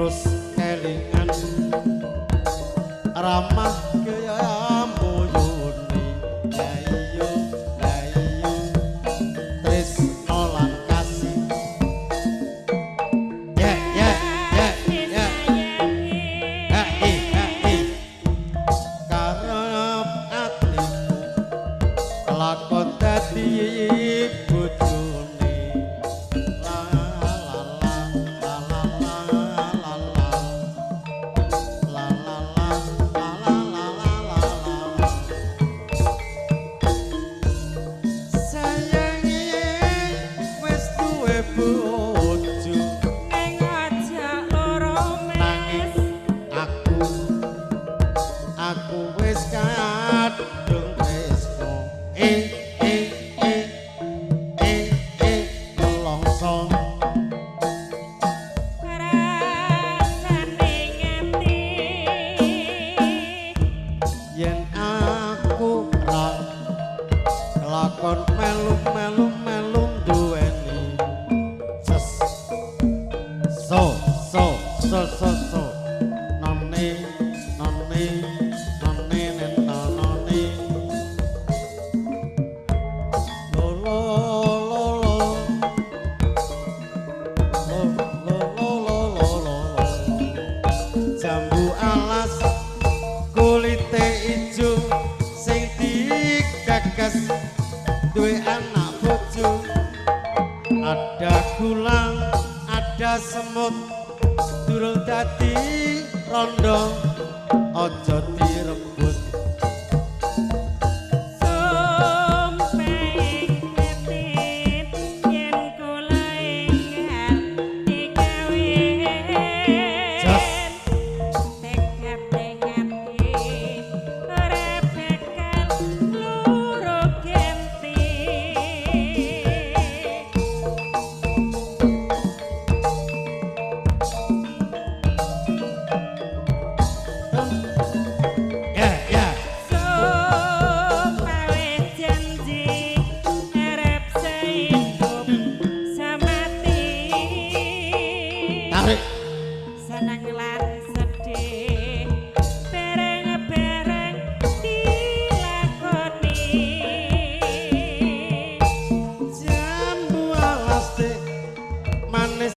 Terus kelingan ramah gayamu yuni ayo ayo tresno lan kasih. Ya ya ya ya ha i ha i karep atiku kelakon dadi bojone la la la la la la la la la la la la la la la la. Sayange wis duwe bojo Ning aja loro nanging mes. Aku wis kadung tresno eh eh eh eh eh nelongso. Rasane ngati Yen aku ra kelakon melu melu melu duweni ses so so so so so none none none none lo lo lo lo lo lo lo lo lo lo. Jambu alas kulite ijo sing digagas duwe anak bojo. Ada gula ada semut durung dadi rondo aja direbut. Sumpah batin yen kula enggal dikawin. Jos. Tekad ati ora bakal luru genti. Ya ya. Sumpah wis janji arep saidup samati. Tarik.